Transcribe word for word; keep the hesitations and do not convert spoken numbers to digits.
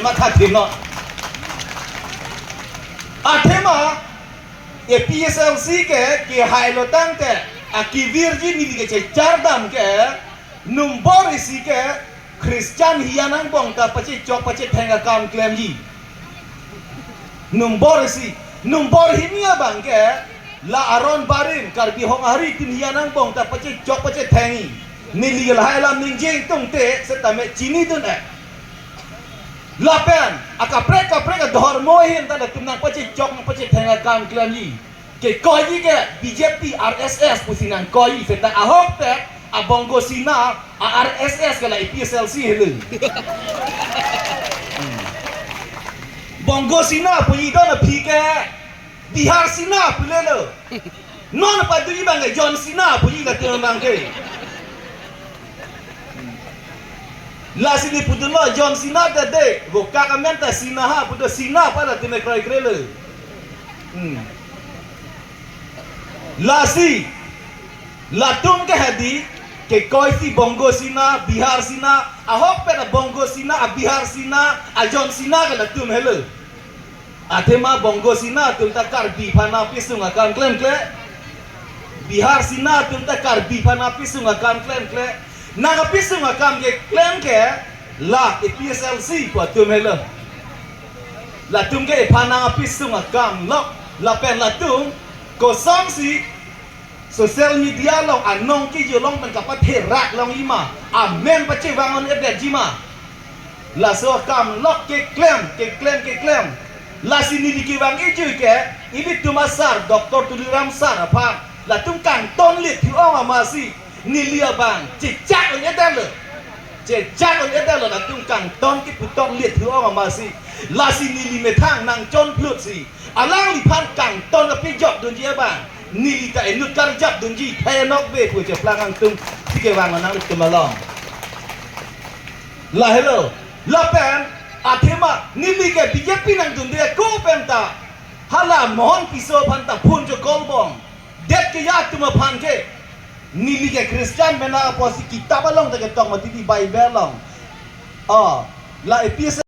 Matha thino. Athema A P H L C ke, ke hailo tangte, akivirji neli kechechardam ke, nombor isi ke, Christian hian angbong ta pachechok pachetheng akam klemji. Nombor isi, nombor hini abang ke, la aron barim, Karbi Honghari tin hian angbong ta pachechok pachethengji. Neli lahai alam ningjeng tungte, setame chinidun eh. Lapen, akaprek kaprek adhormo ahin ta latum nangpachechok nangpachetheng akam klemji. Kekoiji ke B J P R S S pusi nangkoiji, seta ahokpet a Bongo Sena, a R S S ke la A P H L C helo. Bongo Sena puji don aphi ke Bihar Sena pulelo. Non paduji abang ke John Cena puji latum abang ke. Lasi neli pudunlo John Cena tade, vokak amen ta Sena ha, pudo Sena pa latum ke kroikrelo. Hmm. Lasi, latum ke hadi, kekoisi Bongo Sena, Bihar Sena, ahokpet a Bongo Sena, a Bihar Sena, a John Cena ke latum helo. Athema Bongo Sena atum ta Karbi aphan nangpisung akam klemkle. Bihar Sena atum ta Karbi aphan nangpisung akam klemkle. Nangpisung akam keklem ke la A P H L C pu atum helo. Latum ke iphan nangpisung akam lok, lapen latum kosonsi social media along anong kejulong pen kapatherak longji ma, amen pachevang un-edetji ma. Laso akam lok keklem, keklem, keklem. Lasi neli kevang ejui ke, ilitum asar, Doctor Tuliram sir aphan, latum kangton lit thu-ong amatsi, neli abang chechak un-edetlo. Chechak un-edetlo, latum kangton kiputok lit thu-ong amatsi. Lasi neli methang nangchonphlutsi, alangliphan kangton kapejokdunji abang, neli ta inut karjapdunji, thenok be pu cheplang angtung si kevang nangtum along. Lahelo, lapen, athema, neli ke B J P nangdunde ako pen ta, hala Mohon Tisso aphan ta phone chokolbom. Det ke ya atum aphan ke, neli ke Christian mena apotsi kitap along ta ketok mati di Bible along. Oh, la A P H L C